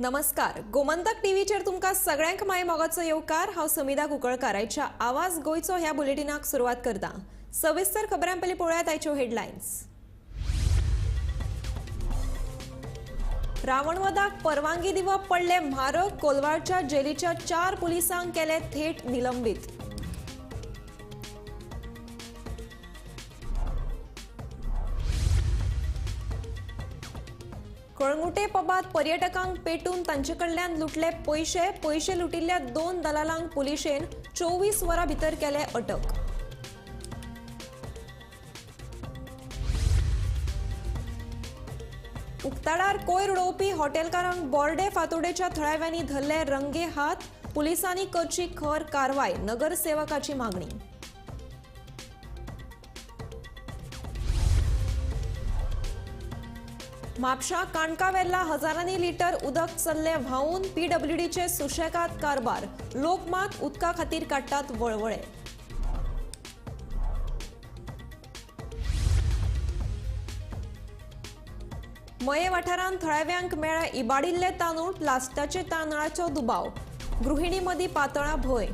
नमस्कार, गोमंतक टीव्हीचेर तुमकां सगळ्यांक माय मोगाचो येवकार. हांव समिधा कुंकळकार. आयच्या आवाज गोंयचो ह्या बुलेटिनाक सुरवात करता. सविस्तर खबरां पयलीं पळोवयात आयच्यो हेडलायन्स. रावणवधाक परवानगी दिवप पडले म्हारग. कोलवाळच्या जेलीच्या 4 पुलिसांक केले थेट निलंबीत. कळंगुटे पबात पर्यटकांक पेटून तांचे कडल्यान लुटले पयशे. पयशे लुटिल्ल्या 2 दलालांक पुलिशेन 24 वरां भितर केले अटक. उक्ताडार कोयर उडोवपी हॉटेलकारांक बोर्डे फातोडेच्या थळाव्यांनी धरले रंगे हात. पुलिसांनी करची खर कारवाय, नगरसेवकाची मागणी. म्हापशा काणकावेल्ला हजारांनी लिटर उदक चल्ले व्हांवून. पीडब्ल्यूडीचे सुशेगाद कारभार, लोक मात उदका खातीर काडटात वळवळे. मये वाठारांत थळाव्यांक मेळ्ळे इबाडिल्ले तांदूळ. प्लास्टाचे तांदळाचो दुबाव, गृहिणी मदीं पातळा भंय.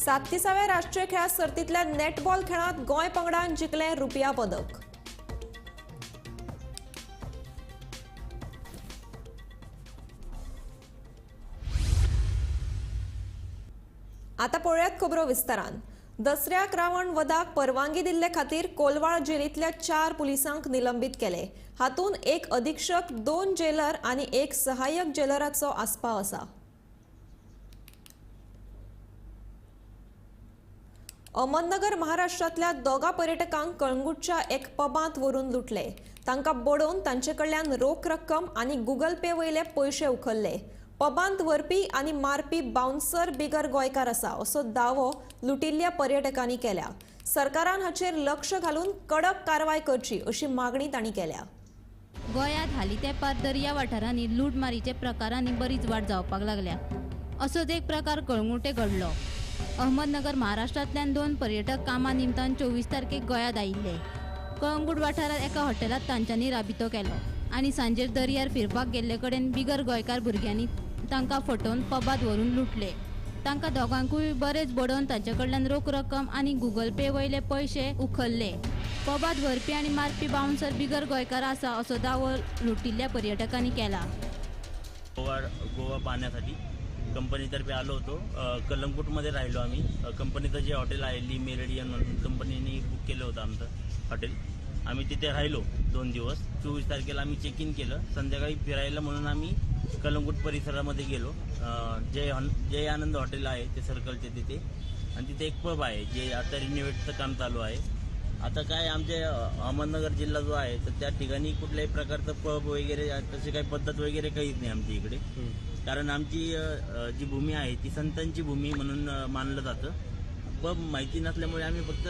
37व्या राष्ट्रीय खेळां सर्तींतल्या नेटबॉल खेळांत गोंय पंगडान जिखलें रुपया पदक. आतां पळोवयात खबरो विस्तारान. दसऱ्याक रावण वधाक परवानगी दिल्ले खातीर कोलवाळ जेलींतल्या 4 पुलिसांक निलंबीत केले. हातूंत 1 अधीक्षक, 2 जेलर आनी 1 सहाय्यक जेलराचो आस्पाव आसा. अहमदनगर महाराष्ट्रांतल्या 2 पर्यटकांक कळंगूटच्या एक पबांत व्हरून लुटले. तांकां बडोवन तांचे कडल्यान रोख रक्कम आनी गुगल पे वयले पयशे उखल्ले. पबांत व्हरपी आनी मारपी बाउन्सर बिगर गोंयकार आसा असो दावो लुटिल्ल्या पर्यटकांनी केल्या. सरकारान हाचेर लक्ष घालून कडक कारवाय करची अशी मागणी तांणी केल्या. गोंयांत हालीं तेंपार दर्या वाठारांनी लूटमारीच्या प्रकारांनी बरीच वाड जावपाक लागल्या. असोच एक प्रकार कळंगूटे घडलो. अहमदनगर महाराष्ट्रांतल्यान 2 पर्यटक कामा निमतान 24 तारखेक गोंयांत आयिल्ले. कळंगूट वाठारांत एका हॉटेलांत तांच्यांनी राबितो केलो आनी सांजेर दर्यार फिरपाक गेल्ले कडेन बिगर गोंयकार भुरग्यांनी तांकां फटोवन पबांत व्हरून लुटले. तांकां दोगांकूय बरेच बडोवन तांचे कडल्यान रोख रक्कम आनी गुगल पे वयले पयशे उखल्ले. पबांत व्हरपी आनी मारपी बाउन्सर बिगर गोंयकार आसा असो दावो लुटिल्ल्या पर्यटकांनी केला. गोवा पाहण्यासाठी कंपनीतर्फे आलो होतो. कलंगूटमध्ये राहिलो आम्ही. कंपनीचं जे हॉटेल आहे ली मेरिडियन म्हणून कंपनीने बुक केलं होतं आमचं हॉटेल. आम्ही तिथे राहिलो 2 दिवस. 24 तारखेला आम्ही चेक इन केलं. संध्याकाळी फिरायला म्हणून आम्ही कलंगूट परिसरामध्ये गेलो. जय आनंद हॉटेल आहे ते सर्कलचे तिथे, आणि तिथे एक पब आहे जे आता रिनोव्हेटचं काम चालू आहे. आता काय आमचे अहमदनगर जिल्हा जो आहे तर त्या ठिकाणी कुठल्याही प्रकारचं पब वगैरे तशी काही पद्धत वगैरे काहीच नाही आमच्या इकडे. कारण आमची जी भूमी आहे ती संतांची भूमी म्हणून मानलं जातं. पब माहिती नसल्यामुळे आम्ही फक्त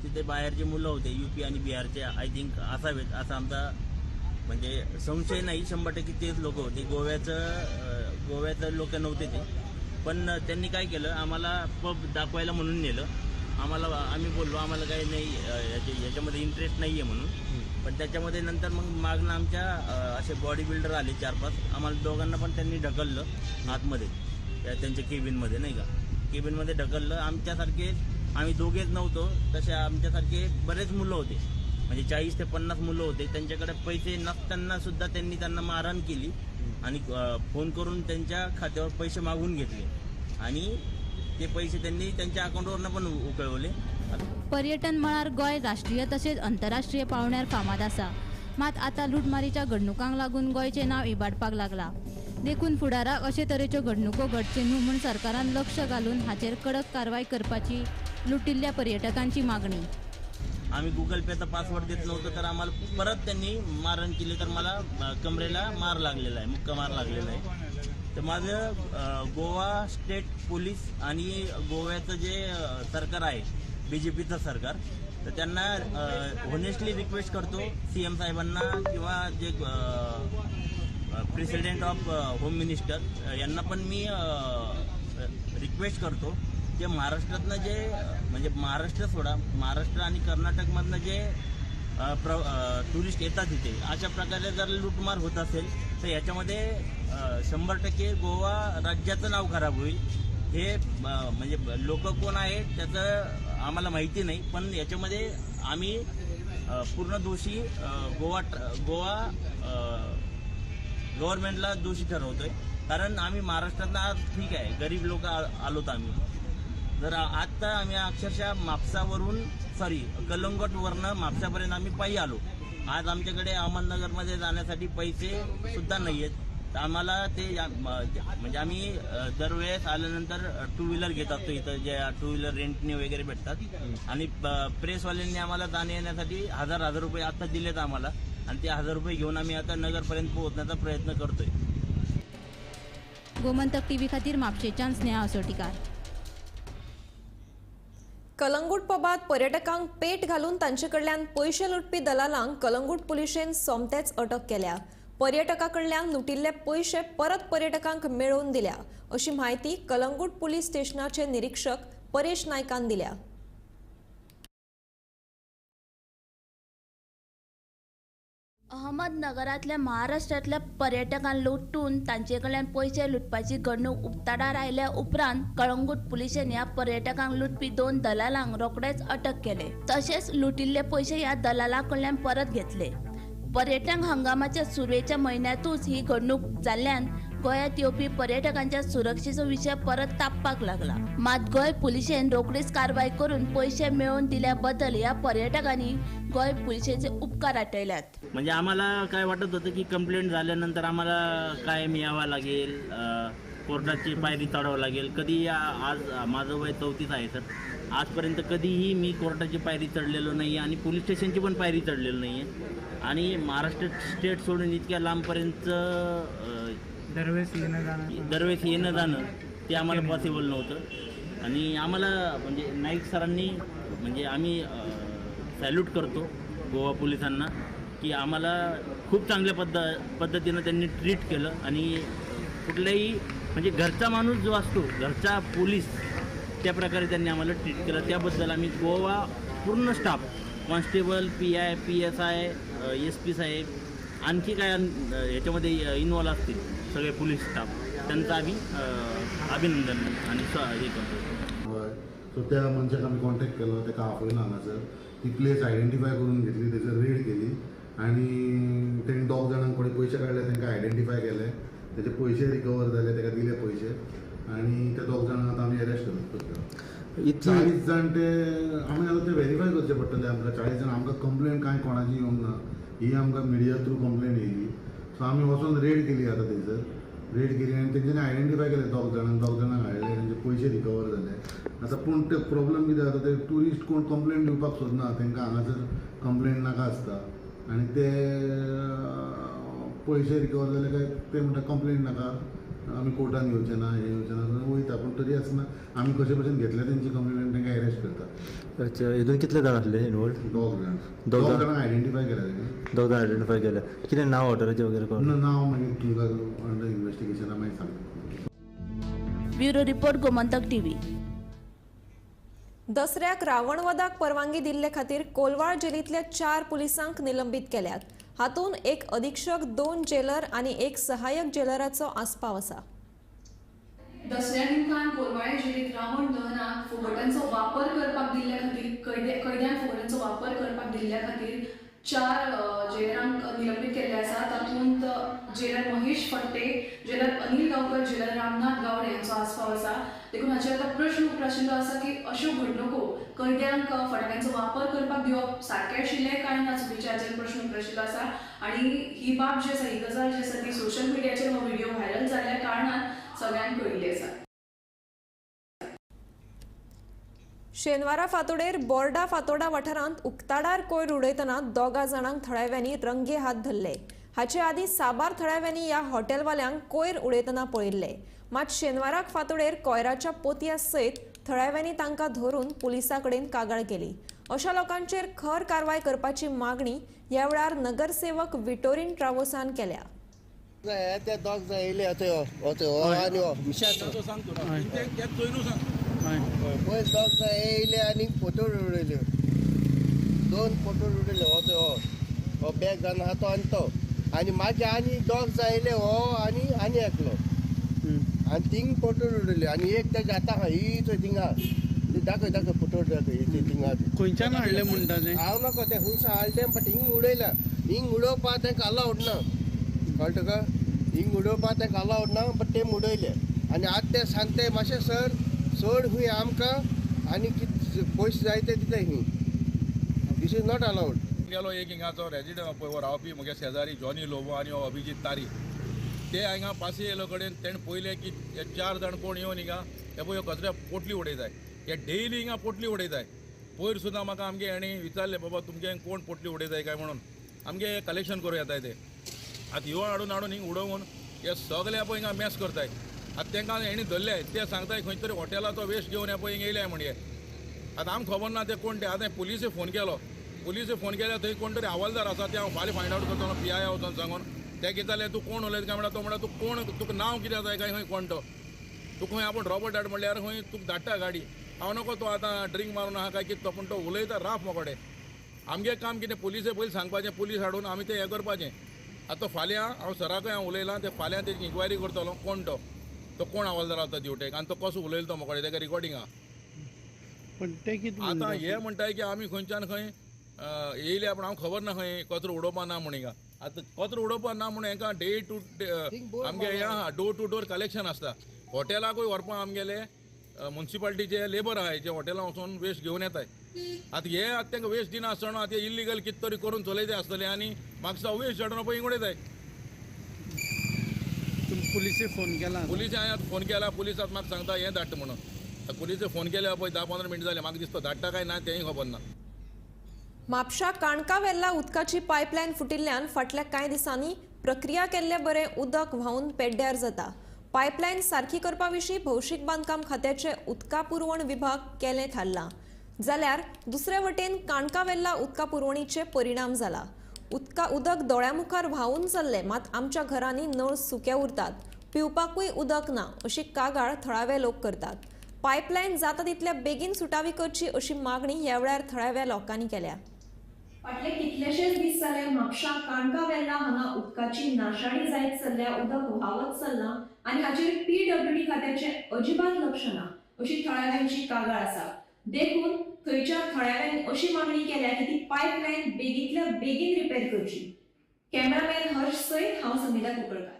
तिथे बाहेरचे मुलं होते यूपी आणि बिहारचे I think असावेत असा आमचा म्हणजे संशय नाही, 100% तेच लोक होते. गोव्याचं लोक नव्हते ते. पण त्यांनी काय केलं, आम्हाला पब दाखवायला म्हणून नेलं. आम्हाला आम्ही बोललो आम्हाला काही नाही याच्यामध्ये इंटरेस्ट नाही आहे म्हणून. पण त्याच्यामध्ये नंतर मग मागणं आमच्या असे बॉडी बिल्डर आले 4-5, आम्हाला दोघांना पण त्यांनी ढकललं आतमध्ये त्यांच्या केबिनमध्ये, नाही का, केबिनमध्ये ढकललं. आमच्यासारखे आम्ही दोघेच नव्हतो, तसे आमच्यासारखे बरेच मुलं होते, म्हणजे 40 ते 50 मुलं होते. त्यांच्याकडे पैसे नसताना सुद्धा त्यांनी त्यांना मारहाण केली आणि फोन करून त्यांच्या खात्यावर पैसे मागून घेतले आणि ते पैसे त्यांनी त्यांच्या अकाउंटवरनं पण उकळवले. पर्यटन मळार गोंय राष्ट्रीय तशेंच अंतरराष्ट्रीय पावण्यार फामाद आसा. मात आतां लुटमारीच्या घडणुकांक लागून गोंयचें नांव इबाडपाक लागलां. देखून फुडाराक अशे तरेच्यो घडणुको घडच्यो न्हू म्हूण सरकारान लक्ष घालून हाचेर कडक कारवाय करपाची लुटिल्ल्या पर्यटकांची मागणी. आम्ही गुगल पेचा पासवर्ड देत नव्हतो तर आम्हाला परत त्यांनी मारहाण केली. तर मला कमरेला मार लागलेला आहे, मुक्का मार लागलेला आहे. तर माझं गोवा स्टेट पोलीस आणि गोव्याचं जे सरकार आहे बीजेपीचं सरकार, तर त्यांना होनेस्टली रिक्वेस्ट करतो सीएम साहेबांना किंवा जे प्रेसिडेंट ऑफ होम मिनिस्टर यांना पण मी रिक्वेस्ट करतो जे महाराष्ट्रातनं जे म्हणजे महाराष्ट्र सोडा, महाराष्ट्र आणि कर्नाटकमधनं जे टुरिस्ट येतात इथे, अशा प्रकारे जर लूटमार होत असेल तर याच्यामध्ये 100% गोवा राज्याचं नाव खराब होईल. हे म्हणजे लोक कोण आहेत त्याचं आम्हाला माहिती नाही, पण याच्यामध्ये आम्ही पूर्ण दोषी गोवा गोवा गव्हर्नमेंटला दोषी ठरवतोय. कारण आम्ही महाराष्ट्रातनं आज ठीक आहे गरीब लोक आलोत आम्ही, तर आत्ता आम्ही अक्षरशः म्हापसावरून सॉरी कलंगटवरनं म्हापसापर्यंत आम्ही पायी आलो. आज आमच्याकडे अहमदनगरमध्ये जाण्यासाठी पैसे सुद्धा नाही आहेत. तर आम्हाला ते म्हणजे आम्ही दरवेळेस आल्यानंतर टू व्हीलर घेत असतो इथं, ज्या टू व्हीलर रेंटने वगैरे भेटतात. आणि प्रेसवाल्यांनी आम्हाला जाण्या येण्यासाठी हजार हजार रुपये आता दिलेत आम्हाला, आणि ते 1000 रुपये घेऊन आम्ही आता नगरपर्यंत पोहोचण्याचा प्रयत्न करतोय. गोमंतक टीव्ही खातीर म्हापशेच्यान स्नेहा असोटीकार. कलंगूट पबात पर्यटकांक पेट घालून तांचे कडल्यान पयशे लुटपी दलालांक कलंगूट पुलिशेन सोमतेच अटक केल्या. पर्यटका कडल्यान लुटिल्ले पयशे परत पर्यटकांक मेळोवन दिल्या अशी म्हायती कलंगूट पुलीस स्टेशनाचे निरीक्षक परेश नायकान दिल्या. अहमदनगरांतल्या महाराष्ट्रांतल्या पर्यटकांक लुटून तांचे कडल्यान पयशे लुटपाची घडणूक उक्ताडार आयल्या उपरांत कळंगूट पुलिशेन ह्या पर्यटकांक लुटपी 2 दलालांक रोखडेच अटक केले. तशेंच लुटिल्ले पयशे ह्या दलालां कडल्यान परत घेतले. पर्यटन हंगामाच्या सुरवेच्या म्हयन्यांतूच ही घडणूक जाल्ल्यान गोंयांत येवपी पर्यटकांच्या सुरक्षेचो विशय परत तापपाक लागला. मात गोंय पुलिशेन रोखडीच कारवाय करून पयशे मेळोवन दिल्या बद्दल ह्या पर्यटकांनी गोंय पुलिशेचे उपकार आठयल्यात. म्हणजे आम्हाला काय वाटत होतं की कंप्लेंट झाल्यानंतर आम्हाला कायम यावं लागेल, कोर्टाची पायरी चढावं लागेल. कधी आज माझं वय 34 आहे सर, आजपर्यंत कधीही मी कोर्टाची पायरी चढलेलो नाही आणि पोलीस स्टेशनची पण पायरी चढलेलो नाही आहे. आणि महाराष्ट्र स्टेट सोडून इतक्या लांबपर्यंत दरवेळेस येणं जाणं ते आम्हाला पॉसिबल नव्हतं. आणि आम्हाला म्हणजे नाईक सरांनी म्हणजे आम्ही सॅल्यूट करतो गोवा पोलिसांना की आम्हाला खूप चांगल्या पद्धतीनं त्यांनी ट्रीट केलं. आणि कुठल्याही म्हणजे घरचा माणूस जो असतो, घरचा पोलीस, त्या प्रकारे त्यांनी आम्हाला ट्रीट केलं. त्याबद्दल आम्ही गोवा पूर्ण staff, constable, PI, PSI, SP साहेब, आणखी काय याच्यामध्ये इन्वॉल्व असतील सगळे पोलीस स्टाफ, त्यांचं आम्ही अभिनंदन आणि हे करतो. हय, सो त्या मनशाक आमी कॉन्टॅक्ट केलो, ताका आपयलो हांगासर, ती प्लेस आयडेंटिफाय करून घेतली, थंयसर रेड केली आनी तेणी 2 जाणांक कोणी पयशे काडले तांकां आयडेंटिफाय केले, तेचे पयशे रिकवर जाले, ताका दिले पयशे आनी त्या 2 जाणांक आतां आमी अरेस्ट करता. 40 जाण ते आमी आतां ते व्हेरीफाय करचे पडटले आमकां. 40 जाण आमकां कंप्लेन कांय कोणाची येवंक ना, ही आमकां मिडिया थ्रू कंप्लेन येयली. सो आमी वचोन रेड केली आतां थंयसर, रेड केली आनी तेंच्यांनी आयडेंटिफाय केले 2 जाणांक, 2 जाणांक हाडले, तेंचे पयशे रिकवर जाले. आतां पूण ते प्रॉब्लम कितें जाता, ते ट्युरिस्ट कोण कंप्लेन दिवपाक सोदना, तांकां हांगासर कंप्लेन नाका आसता आनी ते पयशे रिकवर जाले काय ते म्हणटा कंप्लेन नाका, आमी कोर्टान येवचे ना, हें येवचें ना, वयता. पूण तरी आसतना आमी कशे भशेन घेतले तेंची कंप्लेन, तांकां एरेस्ट करता. अच्छा, हितून कितले जाण आसले इनवॉल्व? 2 जाण. 2 जाणांक आयडेंटिफाय केले तेणी. 2 जाण आयडेंटिफाय केले. कितें नांव हॉटेलाचें वगैरे कळ्ळें? नांव मागीर तुमकां अंडर इन्वेस्टिगेशना मागीर सांगता. Bureau report, Gomantak TV. दसऱ्याक रावणवदाक परवानगी दिल्ले खातीर कोलवाळ जेलींतल्या 4 पुलिसांक निलंबीत केल्यात. हातूंत एक अधीक्षक, 2 जेलर आनी एक सहाय्यक जेलराचो आस्पाव आसा. दसऱ्या निमतान कोलवाळे जेलींत रावण दहनाक फुगोट्यांचो वापर करपाक दिल्ल्या खातीर, कैद्यांक फुगोट्यांचो वापर करपाक दिल्ल्या खातीर 4 जेलरांक निलंबीत केल्ले आसा. तातूंत jailer Mahesh Phadte, jailer Anil Gaonkar, jailer Ramnath Gawde हांचो आस्पाव आसा. देखून हाचेर आतां प्रश्न उप्राशिल्लो आसा की अश्यो घडणुको कैद्यांक फटाक्यांचो वापर करपाक दिवप सारकें आशिल्लें काय ना चुकीचें, हाचेर प्रश्न उप्राशिल्लो आसा. आनी ही बाब जी आसा, ही गजाल जी आसा ती सोशल मिडियाचेर हो व्हिडिओ व्हायरल जाल्ल्या कारणान सगळ्यांक कळिल्ली आसा. शेनवारा फातोडेर बोर्डा फातोडा वाठारांत उक्ताडार कोयर उडयतना 2 जाणांक थळाव्यांनी रंगे हात धरले. हाचे आदीं साबार थळाव्यांनी ह्या हॉटेलवाल्यांक कोयर उडयतना पळयल्ले. मात शेनवाराक फातोडेर कोयराच्या पोतया सयत थळाव्यांनी तांकां धरून पुलिसां कडेन कागाळ केली. अशा लोकांचेर खर कारवाय करपाची मागणी ह्या वेळार नगरसेवक विटोरीन ट्रावोसान केल्या. ते दोग जाण येयले पयर दोग जाण येयले आनी फोटो उडयल्यो, 2 फोटो उडयले. हो तो हो बॅग जावन आहा तो आनी तो, आनी मागीर आनी दोग जाण येयले, हो आनी आनी एकलो, आनी थिंग फोटो उडयले. आनी एक तेजे आतां आहा ही थंय थिंगा, दाखय दाखय फोटो दाखय, ही थिंगा. खंयच्यान हाडले म्हणटा ते हांव नको, ते खंयसा हाडले बट हिंग उडयल्या. हिंग उडोवपा तांकां अलावड ना, कळटा तुका? हिंग उडोवपा तांकां अलावड ना, बट ते उडयले. आनी आतां ते सांगते मातशें सर चड खूंय आमकां आनी कितें पयशे जाय ते दिता ही. This is not allowed. गेलो एक हिंगाचो रेजिडंट पळय रावपी म्हगे शेजारी जॉनी लोबो आनी हो अभिजीत तारी, ते हिंगा पासी येयलो कडेन तेणें पळयलें की हे 4 जाण कोण येवन हिंगा हे पळय कचऱ्या पोटली उडयताय, हे डेली हिंगा पोटली उडयताय. पयर सुद्दां म्हाका आमगे हेणी विचारलें, बाबा तुमगे कोण पोटली उडयताय काय म्हणून. आमगे कलेक्शन करूं येताय ते. आतां ह्यो हाडून हाडून हिंग उडोवन हे सगळे पळय हिंगा मॅस करताय. आतां तांकां हेणी धरले, ते सांगताय खंय तरी हॉटेलाचो वेस्ट घेवन हे पळय हिंग येयले म्हणजे. आतां आमकां खबर ना ते कोण ते. आतां पुलिसे फोन केलो, पुलिसे फोन केल्यार थंय कोण तरी हवालदार आसा, ते हांव फाल्यां फायंड आवट करतलो पी I वचोन सांगून. ते कितें जालें, तूं कोण उलयता काय म्हणटा, तो म्हणटा तूं कोण, तुका नांव कितें जाय काय खंय कोण तो, तुका खंय आपूण रॉबर्ट धाड म्हणल्यार खंय तुका धाडटा गाडी. हांव नको तो आतां ड्रिंक मारून आहा काय कितें तो, पूण तो उलयता राफ मोकोडे. आमगें काम कितें पुलिसे पयलीं सांगपाचें, पुलीस हाडून आमी तें हें करपाचें. आतां तो फाल्यां हांव सराकय हांव उलयलां, ते फाल्यां तेजी इन्क्वायरी करतलो कोण तो, तो कोण हवालदार आसा ड्युटेक आनी तो कसो उलयलो तो मोकोडे, तेका रिकॉर्डिंग आहा. पण ते कितें आतां हे म्हणटाय की आमी खंयच्यान खंय येयल्या, पूण हांव खबर ना खंय कचरो उडोवपा ना म्हूण हिंगा. आतां कचरो उडोवपा ना म्हूण हेंकां डे टू आमगे हें आहा डोर टू डोर कलेक्शन आसता. हॉटेलाकूय व्हरपा आमगेले मुन्सिपाल्टीचे लेबर आहाय जे हॉटेलां वचून वेस्ट घेवन येताय. आतां हे आतां तांकां वेस्ट दिना आसतना आतां इल्लिगल कितें तरी करून चलयते आसतले आनी म्हाका वेस्ट हाडून पळय हिंग उडयताय. पुलिसे फोन केला? पुलिसे हांवें आतां फोन केला, पुलीस आतां म्हाका सांगता हें धाडटा म्हणून. पुलिसे फोन केल्या पळय 10-15 मिनटां जालें, म्हाका दिसता धाडटा काय ना तेंय खबर ना. म्हापशा काणका वेल्ला उदकाची पायपलायन फुटिल्ल्यान फाटल्या कांय दिसांनी प्रक्रिया केल्ले बरें उदक व्हांवून पेड्ड्यार जाता. पायपलायन सारकी करपा विशीं भौशीक बांदकाम खात्याचे उदका पुरवण विभाग केलें थारलां, जाल्यार दुसरे वटेन काणका वेल्ला उदका पुरवणीचे परिणाम जाला. उदक दोळ्या मुखार व्हांवून चल्लें, मात आमच्या घरांनी नळ सुके उरतात, पिवपाकूय उदक ना अशी कागाळ थळावे लोक करतात. पायपलायन जाता तितल्या बेगीन सुटावी करची अशी मागणी ह्या वेळार थळाव्या लोकांनी केल्या. फाटले कितलेशेच दीस जाले म्हापशा काणका वेल्ला हांगा उदकाची नाशाडी जायत चल्ल्या, उदक व्हांवत चल्लां आनी हाचेर पीडब्ल्यूडी खात्याचें अजिबात लक्ष ना अशी थळाव्यांची कागाळ आसा. देखून थंयच्या थळाव्यांनी अशी मागणी केल्या की ती पायपलायन बेगींतल्या बेगीन रिपेर करची. कॅमेरामॅन हर्ष सयत हांव समिता कुंकळकार.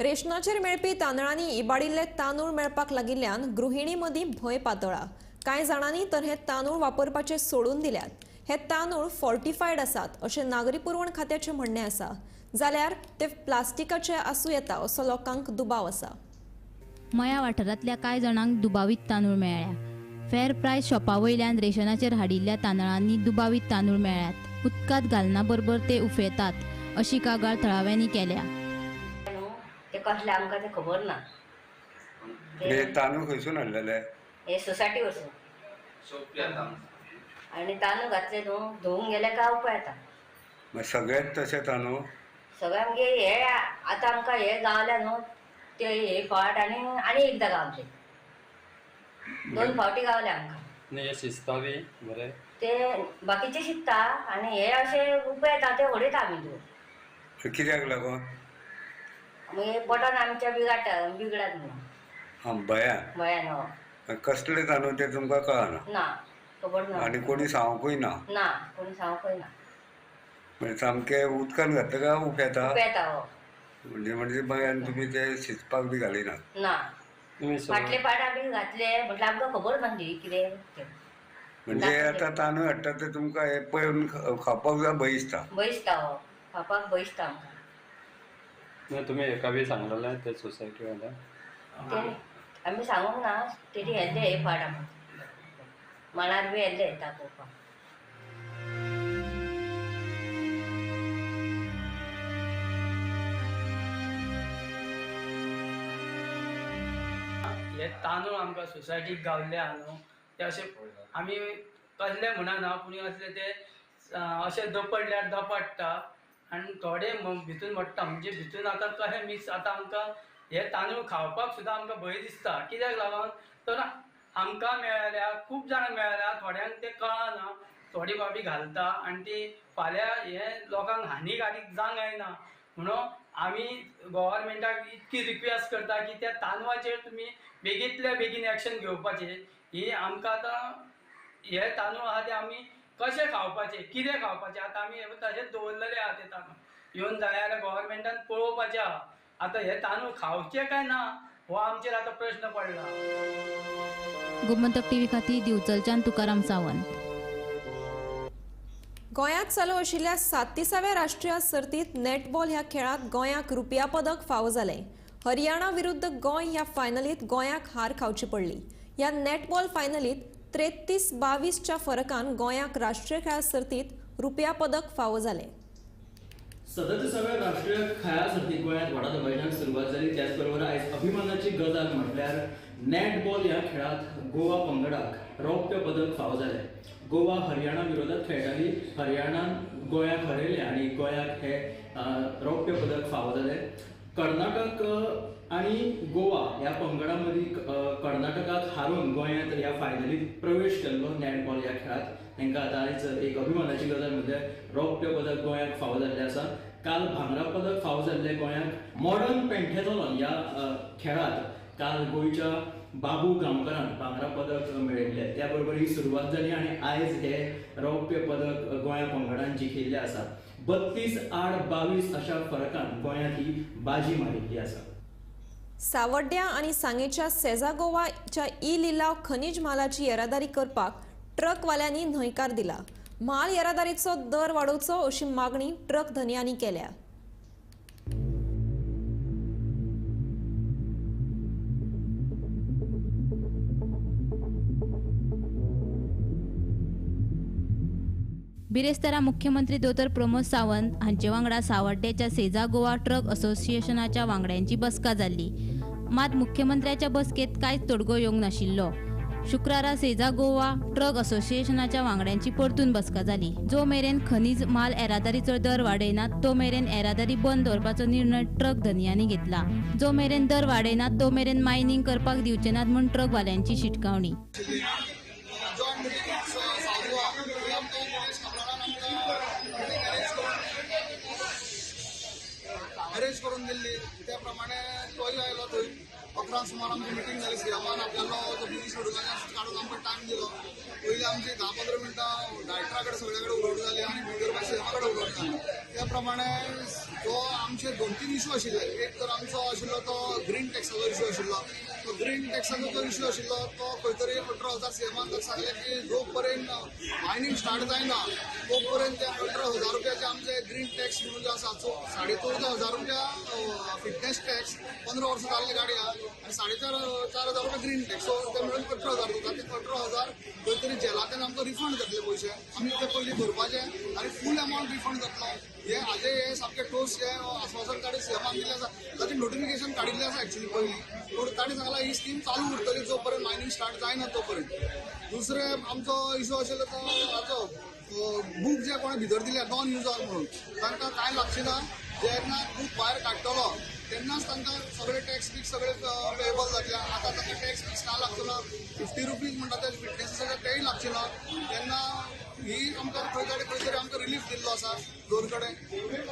रेशनाचेर मेळपी तांदळांनी इबाडिल्ले तांदूळ मेळपाक लागिल्ल्यान गृहिणी मदीं भंय पातळा. कांय जाणांनी तर हे तांदूळ वापरपाचे सोडून दिल्यात. हे तांदूळ फॉर्टिफायड आसात अशें नागरी पुरवण खात्याचें म्हणणें आसा, जाल्यार ते प्लास्टिकाचे आसूं येता असो लोकांक दुबाव आसा. मया वाठारांतल्या कांय जाणांक दुबावीत तांदूळ मेळ्ळ्या. फेर प्रायस शॉपा वयल्यान रेशनाचेर हाडिल्ल्या तांदळांनी दुबावीत तांदूळ मेळ्ळ्यात. उदकांत घालना बरोबर ते उफेतात अशी कागाळ थळाव्यांनी केल्या. ते कसले आमकां ते खबर ना. तांदूळ खंयसून हाडलेले? हे सोसायटी वचून. आनी तांदूळ घातले न्हू धुवूंक गेले काय उपाय येता. सगळेच तशे तांदूळ? सगळे आमगे हे आतां आमकां हे गावल्या न्हू ते हे फावट आनी आनी एकदां गावले, 2 फावटी गावले आमकां. हे शिजता बी बरें? ते बाकीचे शिजता आनी हे अशे उपाय येता ते उडयता आमी धुवून. कित्याक लागून? मागीर पोटान आमच्या बिगाडटा, बिगडात म्हणून. भंयान? भंयान हो. कसले तांदूळ ते तुमकां कळना? ना, खबर ना. आनी कोणी सांगूंकूय ना? ना, कोणी सांगूंकूय ना. म्हणजे सामके उदकान घातले काय उफेता? उफेता हो. म्हणजे म्हणजे भंयान तुमी ते शिजपाक बी घालिना? ना, फाटले फाट आमी घातले म्हटल्यार आमकां खबर ना कितें. म्हणजे आतां तांदूळ हाडटा ते तुमकां हे पळोवन खावपाक जाय भंय दिसता? भंय दिसता हो, खावपाक भंय दिसता आमकां. तुमी हेका बी सांगलेलें ते सोसायटी वाल्या? आमी सांगूंक ना, तेणी येल्ले हे फाट आमकां माणार बी येल्ले दाखोवपाक. हे तांदूळ आमकां सोसायटीक गावल्ले आहा न्हू ते अशे आमी कसले म्हणना, पूण असले ते अशे दपडल्यार दपडटा आनी थोडे भितून मोडटा. म्हणजे भितून आतां कशें मिक्स, आतां आमकां हे तांदूळ खावपाक सुद्दां आमकां भंय दिसता. कित्याक लागून तर आमकां मेळ्ळ्या, खूब जाणांक मेळ्ळ्या, थोड्यांक ते कळना, थोडी बाबी घालता आनी ती फाल्यां हे लोकांक हानिकारक जावंक जायना म्हणून आमी गव्हर्मेंटाक इतकी रिक्वेस्ट करता की त्या तांदळाचेर तुमी बेगींतल्या बेगीन एक्शन घेवपाचें. ही आमकां आतां हे तांदूळ आहा ते आमी कशें खावपाचें, कितें खावपाचें, आतां आमी तशेंच दवरलेले आहा ते तांदूळ येवन जाय जाल्यार गव्हर्मेंटान पळोवपाचें आहा. आतां हे तांदूळ खावचे काय ना हो आमचेर आतां प्रश्न पडला. गोमंतक टीव्ही खातीर दिवचलच्यान तुकाराम सावंत. गोंयांत चालू आशिल्ल्या 37व्या राष्ट्रीय सर्तीत नेटबॉल ह्या खेळांत गोंयाक रुपया पदक फावो जालें. हरियाणा विरुद्ध गोंय ह्या फायनलीत गोंयाक हार खावची पडली. ह्या नेटबॉल फायनलीत 33-22च्या फरकान गोंयाक राष्ट्रीय खेळा सर्तीत रुपया पदक फावो जालें. 37व्या राष्ट्रीय खेळा सर्तीत गोंयांत व्हडा दबाज्यान सुरवात जाली. त्याच बरोबर आयज अभिमानाची गजाल म्हटल्यार नेटबॉल ह्या खेळांत गोवा पंगडाक रौप्य पदक फावो जालें. गोवा हरियाणा विरोधात खेळटाली, हरियाणान गोंयाक हरयलें आनी गोंयाक हे रौप्य पदक फावो जालें. कर्नाटक आनी गोवा ह्या पंगडा मदीं कर्नाटकाक हारोवन गोंयांत ह्या फायनलीत प्रवेश केल्लो नेटबॉल ह्या खेळांत. तांकां आतां आयज एक अभिमानाची गजाल म्हणजे रौप्य पदक गोंयाक फावो जाल्लें आसा. काल भांगरा पदक फावो जाल्लें गोंयाक मॉडर्न पेंटेथॉलॉन ह्या खेळांत काल गोंयच्या बाबू गांवकरान भांगरा पदक मेळयल्लें. त्या बरोबर ही सुरवात जाली आनी आयज हे रौप्य पदक गोंया पंगडान जिखिल्लें आसा. 32-22 अशा फरकान गोंयांत ही बाजी मारिल्ली आसा. सावड्ड्या आनी सांगेच्या सेजा गोवाच्या ई लिलाव खनीज म्हालाची येरादारी करपाक ट्रकवाल्यांनी न्हयकार दिला. म्हाल येरादारीचो दर वाडोवचो अशी मागणी ट्रक धनयांनी केल्या. बिरेस्तारा मुख्यमंत्री दोतोर प्रमोद सावंत हांचे वांगडा सावड्ड्याच्या सेजा गोवा ट्रक असोसिएशनाच्या वांगड्यांची बसका जाल्ली. मात मुख्यमंत्र्याच्या बसकेत कांयच तोडगो येवंक नाशिल्लो. शुक्रारा सेजा गोवा ट्रक असोसिएशनाच्या वांगड्यांची परतून बसका जाली. जो मेरेन खनीज माल येरादारीचो दर वाडयनात तो मेरेन येरादारी बंद दवरपाचो निर्णय ट्रक धनयांनी घेतला. जो मेरेन दर वाडयनात तो मेरेन मायनिंग करपाक दिवचे नात म्हूण ट्रकवाल्यांची शिटकावणी. अरेंज करून दिल्ली त्या प्रमाणे तोय आयलो थंय 11 सुमार आमची मिटींग जाली. सीएमान आपल्यालो जो बिजी शेड्यूल काडून आमकां टायम दिलो. पयलीं आमची 10-15 मिनटां डायरेक्टरा कडेन सगळे कडेन उलोवणी जाली आनी भितर मागीर सीएमा कडेन उलोवणी जाली. त्या प्रमाणे जो आमचे 2-3 इशू आशिल्ले, एक तर आमचो आशिल्लो तो ग्रीन टॅक्साचो इशू आशिल्लो. तो ग्रीन टॅक्साचो जो इशू आशिल्लो तो खंय तरी 18,000 सीएमान सांगलें की जो पर्यंत मायनींग स्टार्ट जायना तो पर्यंत ते 18,000 रुपयाचे आमचे ग्रीन टॅक्स म्हणून जे आसा 14,500 रुपया फिटनेस टॅक्स 15 वर्सां जाल्ली गाडी आहा आनी 4,500 रुपया ग्रीन टॅक्स, सो ते मेळून 18,000 जाता. ते 18,000 खंय तरी जेलांतल्यान आमकां रिफंड जातले पयशे, आमी ते पयलीं भरपाचे आनी फूल अमावंट रिफंड जातलो. हे हाजे हे सामकें ठोस हे आस्वासन ताणें सीएमान दिल्लें आसा. ताचें नोटिफिकेशन काडिल्लें आसा एक्चुली पयलीं, पूण ताणें सांगलां ही स्कीम चालू उरतली जो पर्यंत मायनींग स्टार्ट जायना तो पर्यंत. दुसरें आमचो इशू आशिल्लो तो हाचो बूक जे कोणें भितर दिल्या नॉन युजर म्हणून तांकां कांय लागचें ना. जेन्ना बूक भायर काडटलो तेन्नाच तांकां सगळे टॅक्स बीक्स सगळे पेएबल जातले. आतां तांकां टॅक्स बीक्स कांय लागचो ना. 50 रुपीज म्हणटा ते फिटनेस आसा तेय लागचे ना. तेन्ना ही आमकां खंय तरी खंय तरी आमकां रिलीफ दिल्लो आसा दोन कडेन.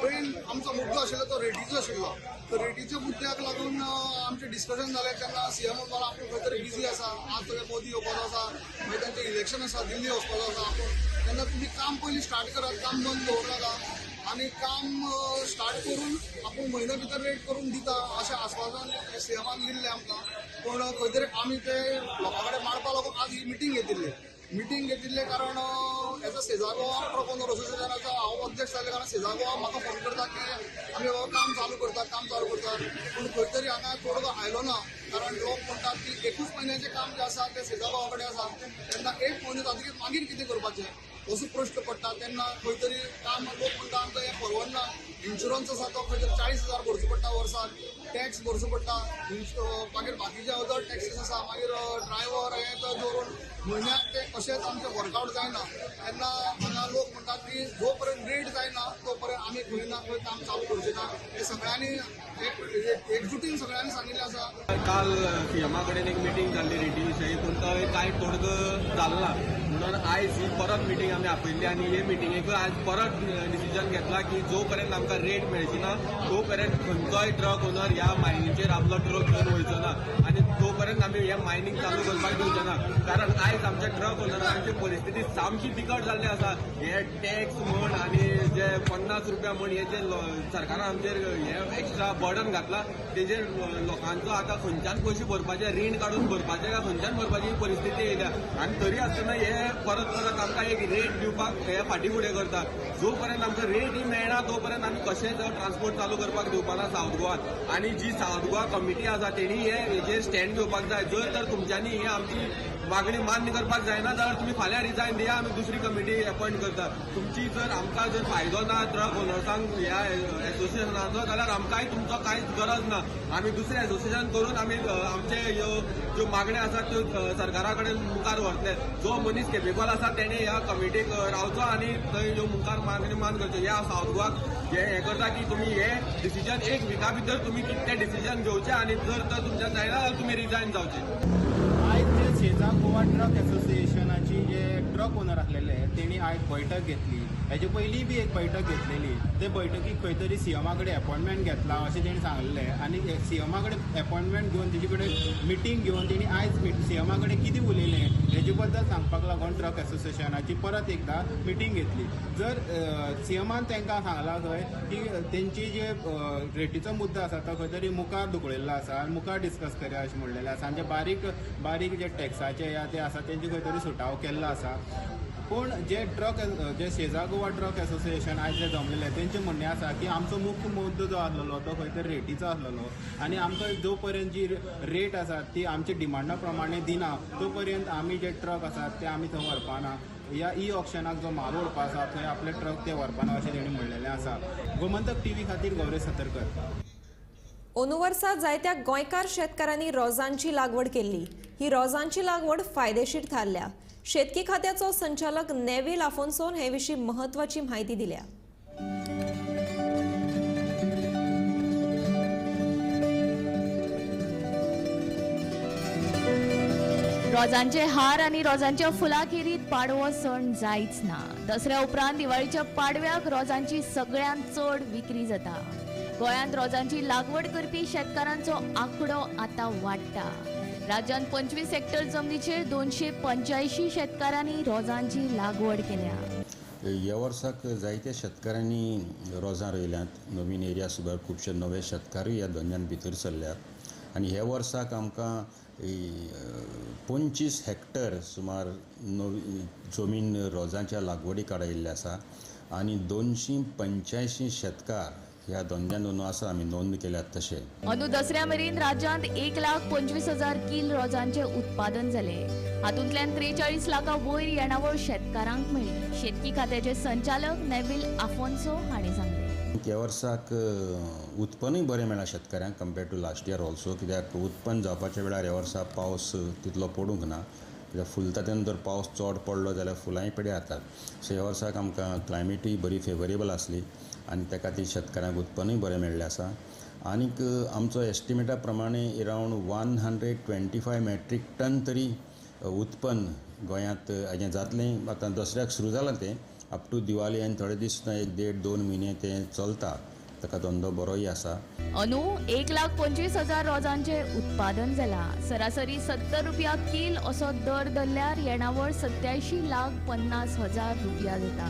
मेन आमचो मुद्दो आशिल्लो तो रेटीचो आशिल्लो. तर रेटीच्या मुद्द्याक लागून आमचें डिस्कशन जालें तेन्ना सीएम म्हणपाक आपूण खंय तरी बिजी आसा, आज सगळे मोदी येवपाचो आसा, मागीर तांचें इलेक्शन आसा, दिल्ली वचपाचो आसा आपूण, तेन्ना तुमी काम पयलीं स्टार्ट करात, काम बंद दवरूं नाका आनी काम स्टार्ट करून आपूण म्हयन्या भितर रेट करून दिता अशें आस्वासन सीएमान दिल्लें आमकां. पूण खंय तरी आमी ते लोकां कडेन मांडपा लागून आज ही मिटींग घेतिल्ली. मिटींग घेतिल्लें कारण एज अ सेजा गोवा ट्रक ओनर असोसिएशनाचो हांव अध्यक्ष जाल्ले कारण सेजा गोवा म्हाका फोन करता की आमी बाबा काम चालू करतात, काम चालू करतात, पूण खंय तरी हांगा तोडगो आयलो ना. कारण लोक म्हणटात की एकूच म्हयन्याचें काम जें आसा तें सेजा गोवा कडेन आसा, तेन्ना एक म्हयनो जातकीच मागीर कितें करपाचें असो प्रश्न पडटा. तेन्ना खंय तरी काम लोक म्हणटा आमकां हें परवडना, इन्शुरन्स आसा तो खंय तरी 40,000 भरचो पडटा वर्साक, टॅक्स भरचो पडटा, मागीर बाकीचे अदर टॅक्सीस आसा, मागीर ड्रायव्हर हें तें दवरून म्हयन्याक ते कशेंच आमचें वर्कआवट जायना. तेन्ना हांगा लोक म्हणटात की जो पर्यंत रेट जायना तो पर्यंत आमी खंय ना खंय काम चालू करचे ना. हे सगळ्यांनी एकजुटीन सगळ्यांनी सांगिल्लें आसा. काल सीएमा कडेन एक मिटींग जाल्ली रेटी विशयी, पूण थंय कांय तोडगो जालो ना म्हणून आयज ही परत मिटींग आमी आपयल्ली आनी हे मिटिंगेक आयज परत डिसिजन घेतला की जो पर्यंत आमकां रेट मेळची ना तो पर्यंत खंयचोय ट्रक ओनर ह्या मायनीचेर आपलो ट्रक घेवन वयचो ना आनी तो पर्यंत आमी हे मायनींग चालू करपाक दिवचे ना. कारण आयज आमच्या ट्रक ओनरांची परिस्थिती सामकी बिकट जाल्ली आसा. हे टॅक्स म्हण आनी जे 50 रुपया म्हण हे जे सरकारान आमचेर हे एक्स्ट्रा बर्डन घातला तेजेर लोकांचो आतां खंयच्यान पयशे भरपाचे, रीण काडून भरपाचे काय खंयच्यान भरपाची ही परिस्थिती येयल्या. आनी तरी आसतना हे परत परत आमकां एक रेट दिवपाक हे फाटीं फुडें करता. जो पर्यंत आमकां रेट ही मेळना तो पर्यंत आमी कशेंच ट्रान्सपोर्ट चालू करपाक दिवपाना सावथ गोवान. आनी जी सावथ गोवा कमिटी आसा तेणी हे हेजेर स्टँड घेवपाक जाय. जर तर तुमच्यांनी ही आमची मागणी मान्य करपाक जायना जाल्यार तुमी फाल्यां रिजायन दिया, आमी दुसरी कमिटी अपॉयंट करता. तुमची जर आमकां जर फायदो ना ट्रक ओनर्सांक ह्या एसोसिएशनाचो जाल्यार आमकांय तुमचो कांयच गरज ना. आमी दुसरें एसोसिएशन करून आमी आमचे ह्यो ज्यो मागण्यो आसात त्यो सरकारा कडेन मुखार व्हरतले. जो मनीस केपेबल आसा तेणे ह्या कमिटीक रावचो आनी थंय ह्यो मुखार मागणी मान करच्यो. ह्या सावथ गोवाक हे करता की तुमी हे डिसिजन एक विका भितर तुमी कितें डिसिजन घेवचें आनी जर तर तुमच्यान जायना जाल्यार तुमी रिजायन जावचें. आयज जे शेजा गोवा ट्रक एसोसिएशनाची जे ट्रक ओनर आसलेले तेणी आयज बैठक घेतली. हेजे पयलीं बी एक बैठक घेतलेली. ते बैठकीक खंय तरी सीएमा कडेन अपॉयंटमेंट घेतला अशें तेणी सांगलें आनी सीएमा कडेन अपॉयंटमेंट घेवन तेजे कडेन मिटींग घेवन तेणी आयज सीएमा कडेन कितें उलयलें हेजे बद्दल सांगपाक लागून ट्रक एसोसिएशनाची परत एकदां मिटींग घेतली. जर सीएमान तांकां सांगलां खंय की तेंची जे रेटीचो मुद्दो आसा तो खंय तरी मुखार धुकळिल्लो आसा आनी मुखार डिस्कस करया अशें म्हणलेलें आसा आनी जे बारीक बारीक जे टॅक्साचे या ते आसा तेंचे खंय तरी सुटाव केल्लो आसा. पूण जे ट्रक जे शेजा गोवा ट्रक एसोसिएशन आयज जे जमलेले तेंचें म्हणणें आसा की आमचो मुख्य मुद्दो जो आसलेलो तो खंय तरी रेटीचो आसलेलो आनी आमकां जो पर्यंत जी रेट आसा ती आमच्या डिमांडा प्रमाणे दिना तो पर्यंत आमी जे ट्रक आसात ते आमी थंय व्हरपाना या ई ऑक्शनाक जो म्हाल व्हरपा आसा थंय आपले ट्रक ते व्हरपाना अशें तेणी म्हणलेलें आसा. गोमंतक टीव्ही खातीर गौरेश सतरकर. अंदू वर्सा जायत्या गोंयकार शेतकारांनी रोजांची लागवड केल्ली. ही रोजांची लागवड फायदेशीर थारल्या. शेतकी खात्याचो संचालक नेव्हिल आफोन्सोन हे विशीं महत्वाची म्हायती दिल्या. रोजांचे हार आनी रोजांच्या फुलां खेरीत पाडवो सण जायच ना. दसऱ्या उपरांत दिवाळीच्या पाडव्याक रोजांची सगळ्यांत चड विक्री जाता. गोंयांत रोजांची लागवड करपी शेतकारांचो आंकडो आतां वाडटा. राज्यांत 25 हेक्टर जमनीचेर 285 शेतकारांनी रोजांची लागवड केल्या. ह्या वर्साक जायत्या शेतकारांनी रोजां रोयल्यांत. नवीन एरिया सुद्दां खुबशे नवे शेतकारूय ह्या धंद्यान भितर सरल्यात आनी ह्या वर्साक आमकां 25 हेक्टर सुमार नवी जमीन रोजांच्या लागवडी काडयल्ली आसा आनी 285 शेतकार ह्या धंद्यान अंदू आसा आमी नोंद केल्यात. तशें अंदू दसऱ्या मेरेन राज्यांत 1,25,000 कील रोजांचें उत्पादन जालें. हातूंतल्यान 43 लाखां वयर येणावळ शेतकारांक मेळ्ळी. शेतकी खात्याचे संचालक नेव्हिल आफोन्सो हांणी सांगलें, ह्या वर्साक उत्पन्नूय बरें मेळ्ळां शेतकाऱ्यांक compare to last year also. कित्याक उत्पन्न जावपाच्या वेळार ह्या वर्सा पावस तितलो पडूंक ना. कित्याक फुलता तेन्ना जर पावस चड पडलो जाल्यार फुलांय पेड्यार जातात. सो ह्या वर्साक आमकां क्लायमेटूय बरी फेवरेबल आसली आनी त्या खातीर शेतकाऱ्यांक उत्पन्नूय बरें मेळ्ळें आसा. आनीक आमचो एस्टिमेटा प्रमाणे अरावंड 125 मेट्रीक टन तरी उत्पन्न गोंयांत हेजें जातलें. आतां दसऱ्याक सुरू जालां तें अप टू दिवाळी आनी थोडे दीस सुद्दां 1-1.5-2 म्हयने तें चलता. ताका धंदो बरोय आसा. अंदू 1,25,000 रोजांचें उत्पादन जालां. सरासरी 70 रुपया कील असो दर धरल्यार येणावळ 87,50,000 रुपया जाता.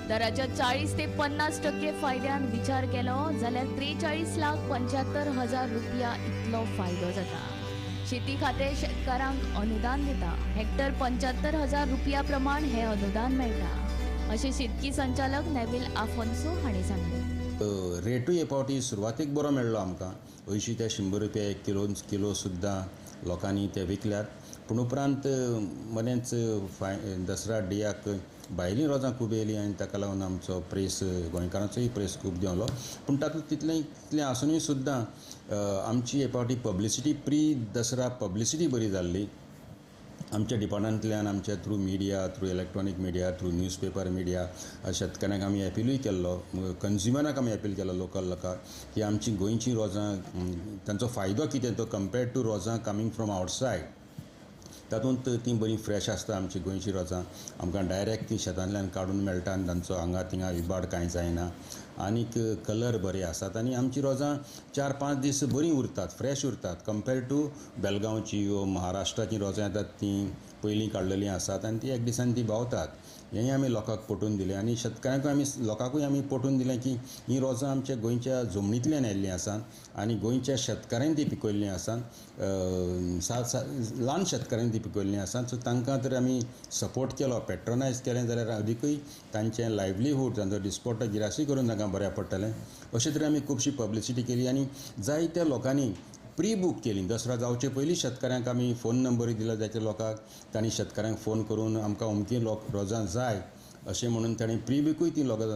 दराच्या 40 ते 50% फायद्यान विचार केलो जाल्यार 43,75,000 रुपया इतलो फायदो जाता. शेती खातें शेतकारांक अनुदान दिता. हेक्टर 75,000 रुपया प्रमाण हें अनुदान मेळटा अशें शेतकी संचालक नेव्हिल आफोन्सो हांणी सांगलें. रेटूय हे फावटी सुरवातीक बरो मेळ्ळो आमकां. 80 ते 100 रुपया एक किलो सुद्दां लोकांनी ते विकल्यात. पूण उपरांत मदेंच दसरा डेयाक भायलीं रोजां खूब येयलीं आनी ताका लागून आमचो प्रेस गोंयकारांचोय प्रेस खूब देंवलो. पूण तातूंत तितलें तितलें आसुनूय सुद्दां आमची हे फावटी पब्लिसिटी प्री दसरा पब्लिसिटी बरी जाल्ली आमच्या डिपार्टमेंटांतल्यान, आमच्या through media, through electronic media, through newspaper media शेतकाऱ्यांक आमी एपिलूय केल्लो, कंज्युमराक आमी एपील केलो, लोकल लोकांक की आमची गोंयची रोजां तांचो फायदो कितें तो कंपेर्ड टू रोजां कमींग फ्रॉम आवटसायड. तातूंत तीं बरीं फ्रेश आसता आमची गोंयची रोजां, आमकां डायरेक्ट तीं शेतांतल्यान काडून मेळटा आनी तांचो हांगा थिंगा इबाड कांय जायना आनीक कलर बरे आसात आनी आमची रोजां 4-5 दीस बरीं उरतात, फ्रेश उरतात कंपेर्ड टू बेलगांवची वो महाराष्ट्राची रोजां येतात तीं पयलीं काडलेलीं आसात आनी ती एक दिसान ती भावतात. हेंय आमी लोकांक पटोवन दिलें आनी शेतकाऱ्यांकूय आमी लोकांकूय आमी पटोवन दिलें की हीं रोजां आमच्या गोंयच्या जमनींतल्यान आयिल्लीं आसात आनी गोंयच्या शेतकाऱ्यांनी ती पिकयल्लीं आसात, ल्हान शेतकाऱ्यांनी ती पिकयल्लीं आसात. सो तांकां तर आमी सपोर्ट केलो, पेट्रोनायज केलें जाल्यार अदिकूय तांचें लायवलीहूड, तांचो डिस्पोर्ट गिरासी करून तांकां बऱ्याक पडटलें. अशे तरेन आमी खुबशी पब्लिसिटी केली आनी जायत्या लोकांनी प्री बूक केली. दसरा जावचे पयलीं शेतकाऱ्यांक आमी फोन नंबरूय दिलो जायत्या लोकांक, तांणी शेतकाऱ्यांक फोन करून आमकां अमकी लोक रोजां जाय अशें म्हणून तांणी प्री बुकूय ती लोकां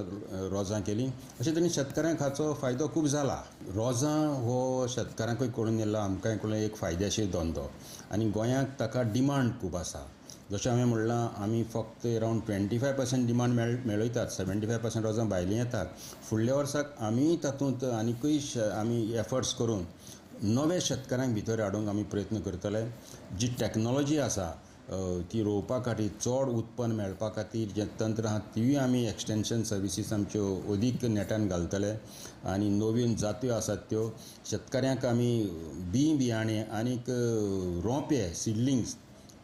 रोजां केली. अशें तरेन शेतकाऱ्यांक हाचो फायदो खूब जाला. रोजां हो शेतकाऱ्यांकूय कळून येयला, आमकांय कळून एक फायदेशीर धंदो आनी गोंयांक ताका डिमांड खूब आसा. जशें हांवें म्हणलां आमी फक्त अरावंड 25% डिमांड मेळयतात, 75% रोजां भायलीं येतात. फुडल्या वर्साक आमी तातूंत आनिकूय आमी एफर्ट्स करून नवे शेतकाऱ्यांक भितर हाडूंक आमी प्रयत्न करतले. जी टॅक्नोलॉजी आसा ती रोवपा खातीर चड उत्पन्न मेळपा खातीर जें तंत्र आसा तिवूय आमी एक्सटेंशन सर्विसीस आमच्यो अदीक नेटान घालतले आनी नवीन जात्यो आसात त्यो शेतकाऱ्यांक आमी बीं बियाणे आनीक रोंपे सिडलिंग्स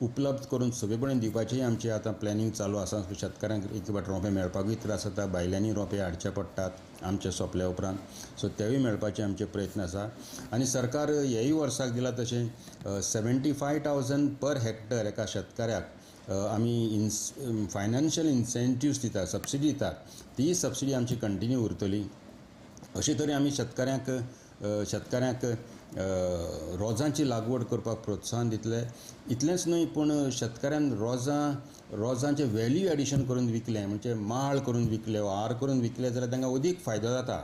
उपलब्ध करून सोंपेपणी दिवपाचें आमचें आतां प्लॅनिंग चालू आसा. शेतकाऱ्यांक एक फावट रोंपे मेळपाकूय त्रास जाता, भायल्यांनी रोंपे हाडचे पडटात आमचे सोंपल्या उपरांत, सो तेवूय मेळपाचे आमचे प्रयत्न आसा. आनी सरकार ह्याय वर्साक दिला तशें 75,000 पर हेक्टर एका शेतकाऱ्याक आमी फायनान्शियल इन्सेंटिव्स दितात, सबसिडी दितात, ती सबसिडी आमची कंटिन्यू उरतली. अशे तरेन आमी शेतकाऱ्यांक रोजांची लागवड करपाक प्रोत्साहन दितले. इतलेंच न्हय पूण शेतकाऱ्यान रोजांचें व्हॅल्यू एडिशन करून विकलें म्हणजे माळ करून विकले वा हार करून विकले जाल्यार तांकां अदीक फायदो जाता.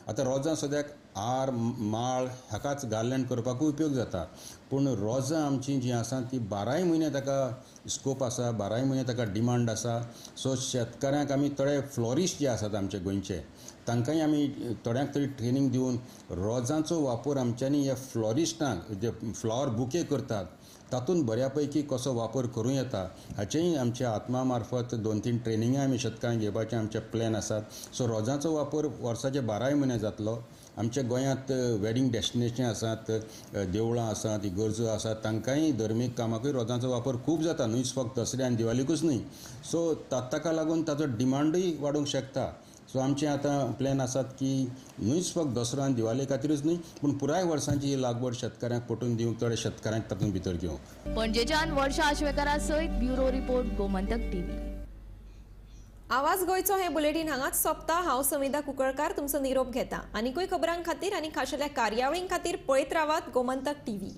आतां रोजां सद्याक हार माळ हाकाच गार्लँड करपाकूय उपयोग जाता, पूण रोजां आमचीं जीं आसा तीं 12 म्हयने ताका स्कोप आसा, 12 म्हयने ताका डिमांड आसा. सो शेतकाऱ्यांक आमी थोडे फ्लोरिस्ट जे आसात आमचे गोंयचे तांकांय आमी थोड्यांक तरी ट्रेनींग दिवन रोजांचो वापर आमच्यांनी ह्या फ्लोरिस्टांक जे फ्लावर बुके करतात तातूंत बऱ्या पैकी कसो वापर करूं येता हाचेंय आमच्या आत्मा मार्फत 2-3 ट्रेनिंगां आमी शेतकाऱ्यांक घेवपाचे आमचे प्लॅन आसात. सो रोजांचो वापर वर्साचे 12 म्हयने जातलो. आमच्या गोंयांत वेडींग डेस्टिनेशन आसात, देवळां आसात, इगर्जो आसात, तांकांय धर्मीक कामाकूय रोजांचो वापर खूब जाता, न्हूच फक्त दसऱ्या आनी दिवाळीकूच न्हय. सो ताका लागून ताचो डिमांडूय वाडूंक शकता. सो आमचे आतां प्लॅन आसात की न्हूच फक्त दसरो आनी दिवाळे खातीरूच न्हय पूण पुराय वर्सांची ही लागवड शेतकाऱ्यांक पटोवन दिवंक, थोडे शेतकाऱ्यांक तातूंत भितर घेवंक. पणजेच्यान वर्षा आश्वेकरा सयत ब्युरो रिपोर्ट, गोमंतक टीव्ही. आवाज गोंयचो हे बुलेटीन हांगाच सोंपता. हांव समिधा कुंकळकार तुमचो निरोप घेता. आनीकूय खबरां खातीर आनी खाशेल्या कार्यावळीं खातीर पळयत रावात गोमंतक टीव्ही.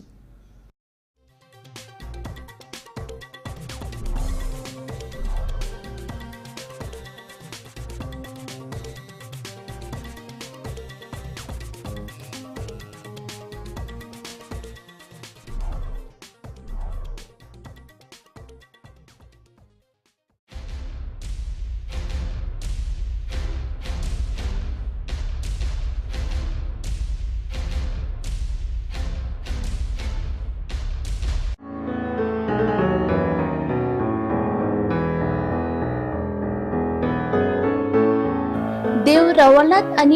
देव रवळनाथ आनी